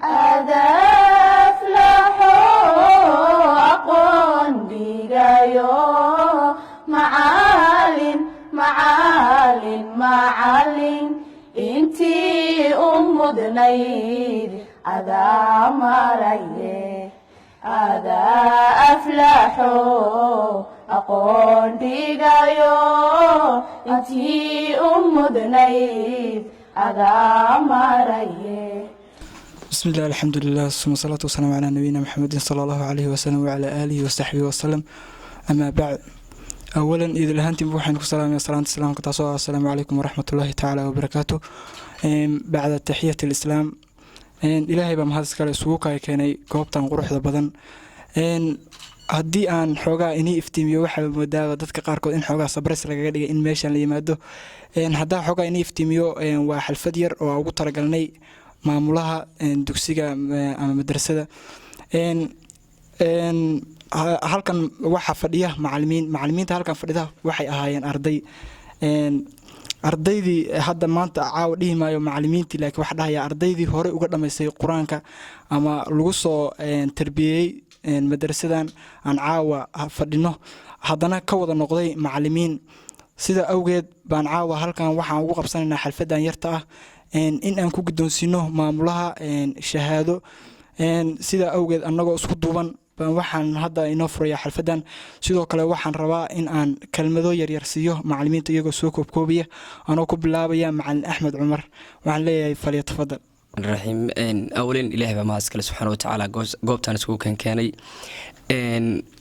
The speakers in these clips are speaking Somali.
Adaa aflaxo, aqoon dhigayo, macalin, macalin, macalin, intii u mudnayd adaa maraye. Adaa aflaxo, aqoon dhigayo, intii u mudnayd adaa maraye. بسم الله، الحمد لله، ثم الصلاة والسلام على نبينا محمد صلى الله عليه وسلم وعلى آله وصحبه وسلم، أما بعد. أولا، idil ahaantiinba waxaynu ku salaamaya salaanta islaamka, taasoo ah asalaamu calaykum waraxmat ullaahi tacaala wabarakaatu. Bacda taxiyati alislaam, Ilaahay baa mahad iskale isugu kaya keenay goobtan quruxda badan. Haddii aan xoogaa inii iftiimiyo, waxaa moodaaba dadka qaarkood in xoogaa surprise lagaga dhigay in meeshan la yimaado. Haddaa xoogaa inii iftiimiyo, waa xalfad yar oo aan ugu talagalnay maamulaha dugsiga ama madrasada. Halkan waxaa fadhiya macalimiin. Macalimiinta halkan fadhida waxay ahaayeen arday. Ardaydii hadda maanta caawa dhihi maayo macalimiintii, laakiin waxaa dhahayaa ardaydii hore uga dhamaystay Qur-aanka ama lagu soo tarbiyeeyey madrasadan aan caawa fadhino, haddana ka wada noqday macalimiin. Sida awgeed baan caawa halkan waxaan ugu qabsanaynaa xalfadan yarta ah in aan ku guddoonsiino maamulaha shahaado. Sidaa awgeed, annagoo isku duuban baan waxaan hadda inoo furayaa xalfadan. Sidoo kale waxaan rabaa in aan kelmado yaryar siiyo macalimiinta iyagoo soo koobkoobaya, anoo ku bilaabaya Macalin Axmed Cumar. Waxaan leeyahay falyatafadal. Raxiim. Awalan, Ilahay baa mahad iskale subxaana watacaala goobtaan iskugu keenkeenay.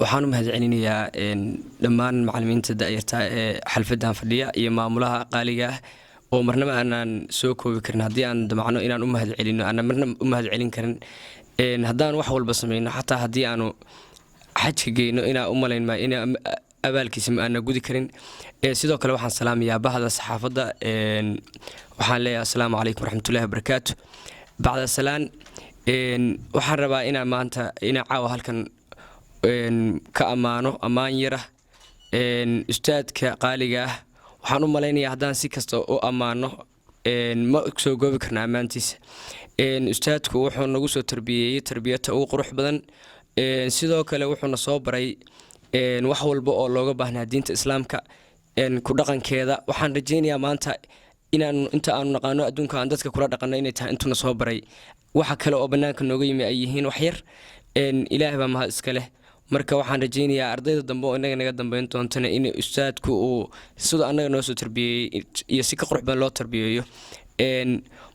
Waxaan u mahad celinayaa dhammaan macalimiinta da'yarta ee xalfadan fadhiya iyo maamulaha qaaliga ah oo marnaba aanaan soo koobi karin. Haddii aan damacno inaan u mahad celino, aanan marna u mahad celin karin. Haddaan wax walba sameyno, xataa haddii aanu xajka geyno, inaa u malayn maa ina abaalkiisa ma aana gudi karin. Sidoo kale waxaan salaamayaa bahda saxaafadda. Waxaan leeyahay asalaamu calaykum waraxmatullahi wabarakaatu. Bacda salaan, waxaan rabaa inaa maanta inaa caawa halkan ka ammaano ammaan yara ustaadka qaaliga ah. Waxaan u malaynayaa haddaan si kasta u ammaano, ma soo goobi karna ammaantiisa. Ustaadku wuxuu nagu soo tarbiyeeyey tarbiyata ugu qurux badan. Sidoo kale wuxuuna soo baray wax walba oo looga baahnaa diinta Islaamka ku dhaqankeeda. Waxaan rajaynayaa maanta inaan inta aanu naqaano adduunka aan dadka kula dhaqanno inay tahay intuna soo baray. Waxa kale oo bannaanka nooga yimi ay yihiin wax yar. Ilaah baa mahad iska leh. Marka waxaan rajaynayaa ardayda dambe oo inaga naga dambeyn doontana in ustaadku uu siduu annaga noo soo tarbiyeeyey iyo si ka qurux badan loo tarbiyeeyo.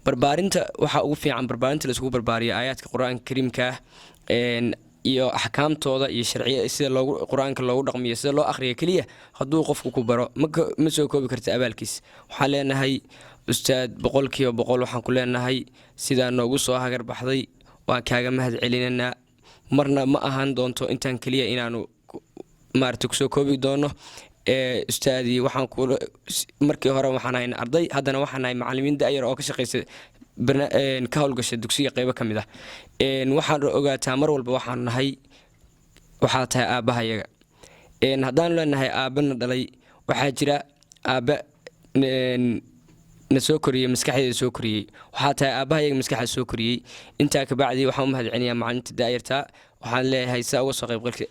Barbaarinta waxaa ugu fiican barbaarinta la isugu barbaariyo aayaadka Qur-aanka Kariimka ah iyo axkaamtooda iyo sharciya, sida loogu Qur-aanka loogu dhaqmiyo, sida loo akhriyo. Keliya hadduu qofku ku baro, ma soo koobi karta abaalkiis. Waxaan leenahay ustaad, 100%, waxaan ku leenahay sidaa noogu soo hagar baxday waan kaaga mahad celinaynaa. Marna ma ahaan doonto intaan keliya inaanu maarata kusoo koobi doono. Ustaadii, waxaan ku markii hore waxaan ahay arday, haddana waxaan ahay macalimiin da'yar oo ka shaqeysa, ka howlgasha dugsiga qeybo ka mid ah. Waxaan ogaataa mar walba waxaan nahay waxaa tahay aabbahayaga. Haddaanu leenahay aabbana dhalay, waxaa jira aabba na soo koriyey, maskaxdeeda soo koriyey. Waxaa tahay aabbahayaga maskaxda soo koriyey. Intaa kabacdi waxaan u mahad celinayaa macalinta daayarta. Waxaan leeyahay saa uga soo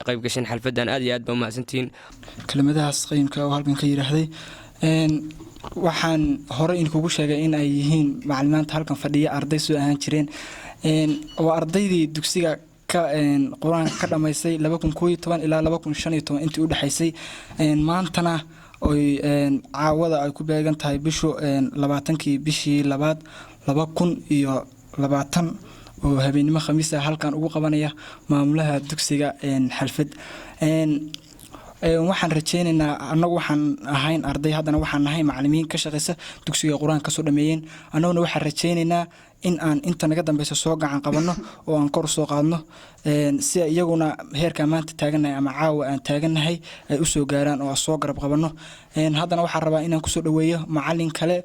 qayb gasheen xalfadan, aad iyo aad baa umahadsantihiin. Kelmadahaas qayimka oo halkan ka yidhaahday, waxaan horey inkugu sheegay in ay yihiin macalimaanta halkan fadhiya arday soo ahaan jireen. Waa ardaydii dugsiga ka Qur-aanka ka dhamaystay 2011 ilaa 2015 intii u dhexaysay. Maantana oy caawada ay ku beegan tahay bishu 20-kii bishii labaad 2020 oo habeenimo Khamiis ah, halkan ugu qabanaya maamulaha dugsiga xalfad. Waxaan rajeynaynaa, annagu waxaan ahayn arday, haddana waxaan nahay macalimiin ka shaqeysa dugsiga Qur-aanka kasoo dhameeyeen. Annaguna waxaan rajeynaynaa in aan inta naga dambeysa soo gacan qabanno oo aan kor usoo qaadno, si iyaguna heerkaa maanta taagannahay ama caawa aan taagannahay ay usoo gaaraan oo aan soo garab qabanno. Haddana waxaan rabaa inaan kusoo dhaweeyo macalin kale.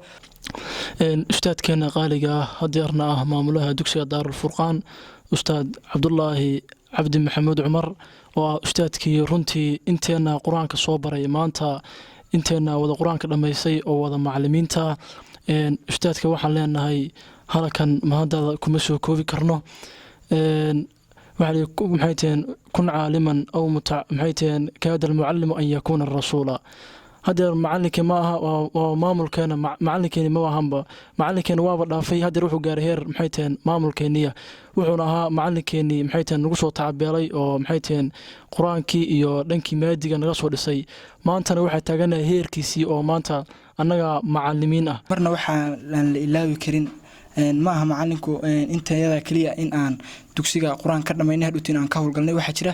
Ustaadkeena qaaliga ah, hadeerna ah maamulaha dugsiga Daarulfurqaan, Ustaad Cabdulaahi Cabdi Maxamuud Cumar, oo ah ustaadkii runtii inteena Qur-aanka soo baray, maanta inteena wada Qur-aanka dhammaysay oo wada macalimiinta. Ustaadka waxaan leenahay Halkan mahaddaada kuma soo koobi karno. Maxay taheen kun caaliman aw maxay taheen kaada almucallimu an yakuuna rasuula. Hadeer macalinkii ma aha, waa maamulkeena. Macalinkeeni ma ahanba, macalinkeeni waaba dhaafay. Hadeer wuxuu gaaray heer, maxay taheen, maamulkeeniya. Wuxuuna ahaa macalinkeenii, maxay taheen, nagu soo tacabeelay oo, maxay taheen, qur-aankii iyo dhankii maadiga naga soo dhisay. Maantana waxaa taaganahay heerkiisii oo maanta annaga macalimiin ah. Marna waxaan la ilaawi karin ma aha macalinku intayada keliya in aan dugsiga qur-aan ka dhamaynay, hadhowtiin aan ka howlgalnay. Waxaa jira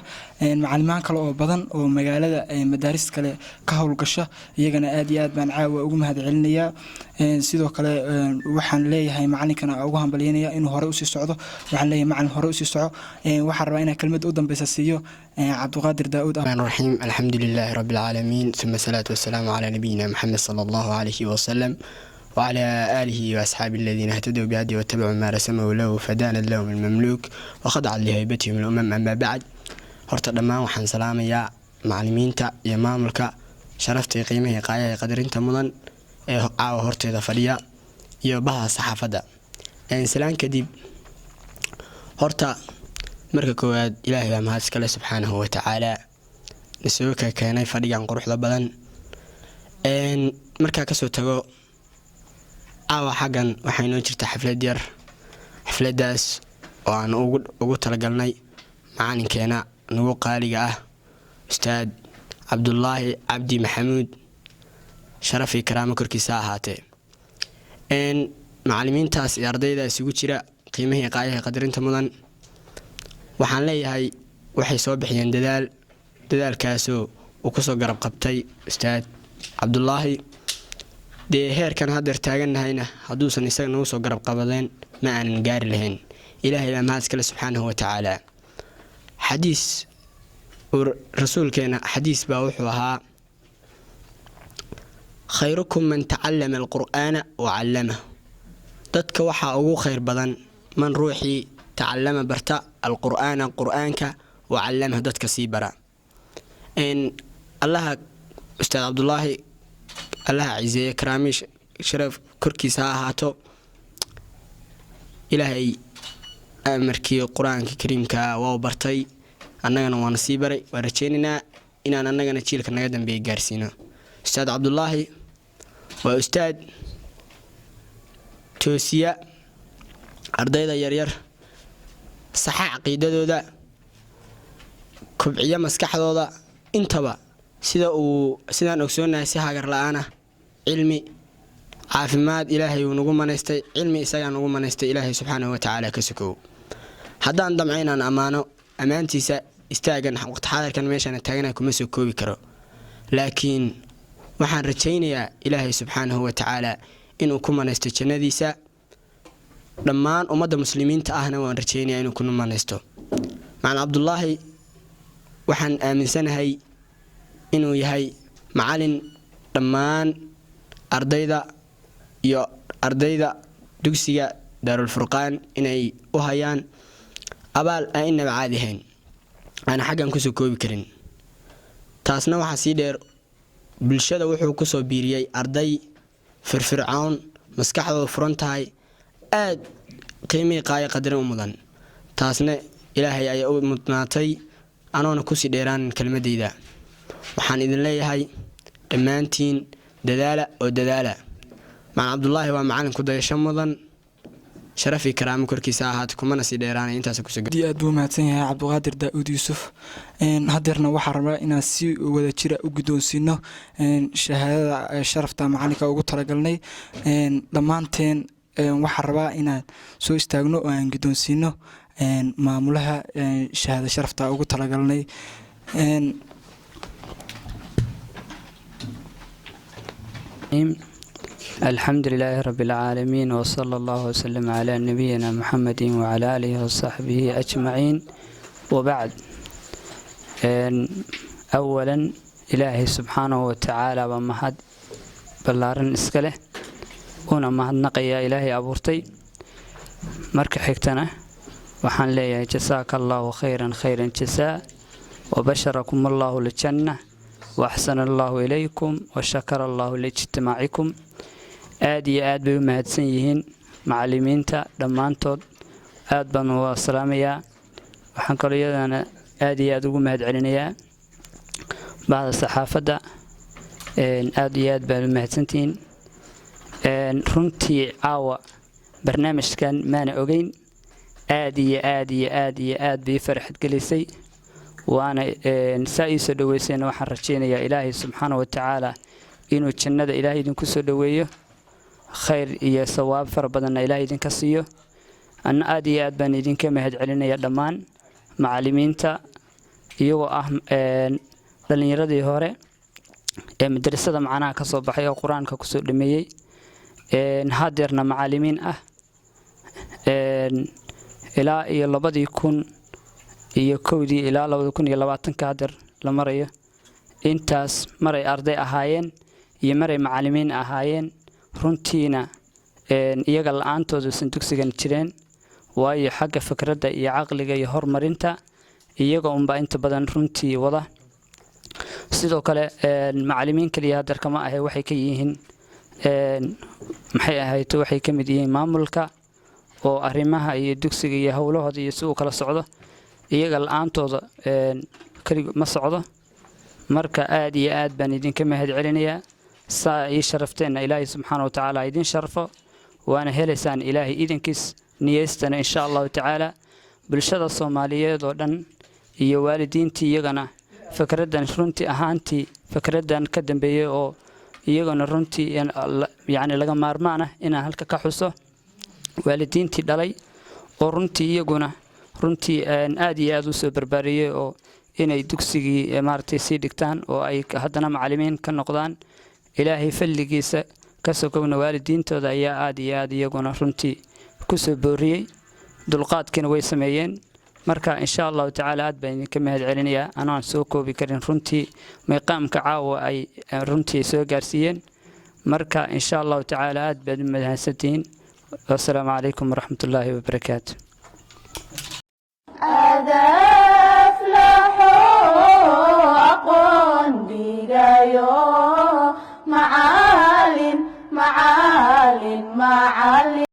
macalimaan kale oo badan oo magaalada madaaris kale ka howlgasha. Iyagana aad iyo aad baan caawa ugu mahad celinayaa. Sidoo kale waxaan leeyahay macalinkana ugu hambalyeynaya inuu hore usii socdo. Waxaan leeyahay, macalin, hore usii soco. Waxaan rabaa inaan kelmad u dambeysa siiyo Cabdiqaadir Daauud. الرحمن الرحيم، الحمد لله رب العالمين، ثم الصلاة والسلام على نبينا محمد صلى الله عليه وسلم وعلى آله وأصحابه الذين اهتدوا بهديه واتبعوا ما رسمه له فدانت لهم المملوك وخضعت لهيبتهم الأمم. أما بعد، horta dhammaan waxaan salaamayaa macalimiinta iyo maamulka sharafta iyo qiimaha iyo qaayaha iyo qadarinta mudan ee caawa horteeda fadhiya iyo baha saxaafadda. Salaan kadib, horta marka koowaad Ilaahay baa mahad iskale subxaanahu watacaala, nasoo ka keenay fadhigan quruxda badan. Markaa kasoo tago, caawa xaggan waxaa inoo jirta xaflad yar, xafladaas oo aan ugu talagalnay macalinkeena nagu qaaliga ah, Ustaad Cabdulaahi Cabdi Maxamuud, sharaf iyo karaamo korkiisa ha ahaatee. Macalimiintaas iyo ardayda isugu jira qiimihii qaayaha qadarinta mudan, waxaan leeyahay waxay soo bixiyeen dadaal, dadaalkaasoo uu kusoo garab qabtay Ustaad Cabdulaahi. Dee heerkan haddeer taagannahayna hadduusan isaga nagu soo garab qabadeen ma aanan gaari lahayn. Ilaahay baa mahad iskale subxaanahu watacaala. Xadiis uu rasuulkeena, xadiis baa wuxuu ahaa: "خيركم من تعلم القرآن وعلمه." Dadka waxaa ugu khayr badan man ruuxii تعلم barta القرآن qur-aanka وعلمه dadka sii bara. Allaha Ustaad Cabdulaahi Allaha ciseeye, karaamiish sharaf korkiisa ha ahaato. Ilaahay amarkii qur-aanka kariimka waa u bartay, annagana waana sii baray. Waan rajeynaynaa inaan annagana jiilka naga dambeeya gaarsiino. Ustaad Cabdulaahi waa ustaad toosiya ardayda yaryar, saxa caqiidadooda, kobciya maskaxdooda intaba. Sida uu sidaan ogsoonahay, si hagar la-aan ah cilmi caafimaad Ilaahay uu nagu manaystay, cilmi isagaa nagu manaystay Ilaahay subxaanahu watacaala ka sokow. Haddaan damco inaan ammaano ammaantiisa, istaagan waqti xaadirkan meeshaan taagana kuma soo koobi karo, laakiin waxaan rajaynayaa Ilaahay subxaanahu watacaala inuu ku manaysto jannadiisa. Dhammaan ummadda muslimiinta ahna waan rajaynayaa inuu ku manaysto. Macalin Cabdulaahi waxaan aaminsanahay inuu yahay macalin dhammaan ardayda iyo ardayda dugsiga Daarulfurqaan inay u hayaan abaal aan inaba caadi ahayn, aan xaggan kusoo koobi karin. Taasna waxaa sii dheer, bulshada wuxuu kusoo biiriyey arday firfircoon, maskaxdooda furan tahay, aad qiimihii qaayo qadarin u mudan. Taasna Ilaahay ayaa u mudnaatay. Anoona kusii dheeraanin kelmadeyda, waxaan idin leeyahay dhammaantiin dadaala oo dadaala. Macalin Cabdulaahi waa macalin ku dayasho mudan, sharafii karaamo korkiisa ahaata. Kumana sii dheeraanay, intaas kusoo Aad iyo aad buu mahadsan yahay Cabdiqaadir Daa-uud Yuusuf. Hadeerna waxaan rabnaa inaan si wada jira u guddoonsiino shahaadada sharafta macalinka ugu talagalnay. Dhammaanteen waxaan rabaa inaan soo istaagno oo aan guddoonsiino maamulaha shahaada sharafta ugu talagalnay. الحمد لله رب العالمين، وصلى الله وسلم على نبينا محمد وعلى آله وصحبه أجمعين، وبعد. أولا إلهي سبحانه وتعالى ومهد ballaaran iska leh, una mahadnaqayaa Ilaahay abuurtay. Marka xigtana waxaan leeyahay jasaaka Allahu khayran khayran jasaa, wabasharakum Allahu ljanna, waaxsana Allahu ilaykum, washakara Allahu liijtimaacikum. Aad iyo aad bay u mahadsan yihiin. Macalimiinta dhammaantood aad baan u salaamayaa. Waxaan kaloo iyadana aad iyo aad ugu mahad celinayaa bahda saxaafadda. Aad iyo aad baan u mahadsantihiin. Runtii caawa barnaamijkan maana ogeyn. Aad iyo aad iyo aad iyo aad bay farxad gelisay, waana saa ii soo dhaweyseen. Waxaan rajaynayaa Ilaahay subxaana wa tacaala inuu jannada Ilaahay idinku soo dhoweeyo, khayr iyo sawaab fara badanna Ilaahay idinka siiyo. Anna aad iyo aad baan idinka mahad celinaya dhammaan macalimiinta, iyagoo ah dhallinyaradii hore ee madrasada macnaha ka soo baxay oo Qur-aanka kusoo dhameeyey, hadeerna macalimiin ah ilaa iyo 2001-dii ilaa 2020-ka hadeer la marayo. Intaas maray arday ahaayeen iyo maray macalimiin ahaayeen. Runtiina iyaga la-aantooduusan dugsigan jireen, waayo xagga fikradda iyo caqliga iyo horumarinta iyaga unbaa inta badan runtii wada. Sidoo kale macalimiin keliya hadeer kama ahe, waxay ka yihiin, maxay ahayd, waxay ka mid yihiin maamulka oo arrimaha iyo dugsiga iyo howlahooda iyo si uu kala socdo iyaga la-aantooda kelig ma socdo. Marka aad iyo aad baan idinka mahad celinayaa. Saa ii sharafteenna Ilaahay subxaana wa tacaala idin sharfo, waana helaysaan Ilaahay idinkiis. Niyeystana insha Allahu tacaala. Bulshada Soomaaliyeed oo dhan iyo waalidiintii iyagana fikraddan runtii ahaantii fikraddan ka dambeeyey oo iyagana runtii yacni laga maarmaan ah inaan halka ka xuso, waalidiintii dhalay oo runtii iyaguna runtii aad iyo aad u soo barbaariyey oo inay dugsigii maaragtay sii dhigtaan oo ay haddana macalimiin ka noqdaan, Ilaahay fadligiisa ka sokowna waalidiintooda ayaa aad iyo aad iyaguna runtii kusoo booriyey. Dulqaadkiina way sameeyeen. Marka insha Allahu tacaala aad baan idinka mahad celinayaa, anoon soo koobi karin runtii miiqaamka caawa ay runtii soo gaarsiiyeen. Marka insha Allahu tacaala aad baad u mahadsantihiin. Wasalaamu calaykum waraxmatullaahi wabarakaatu.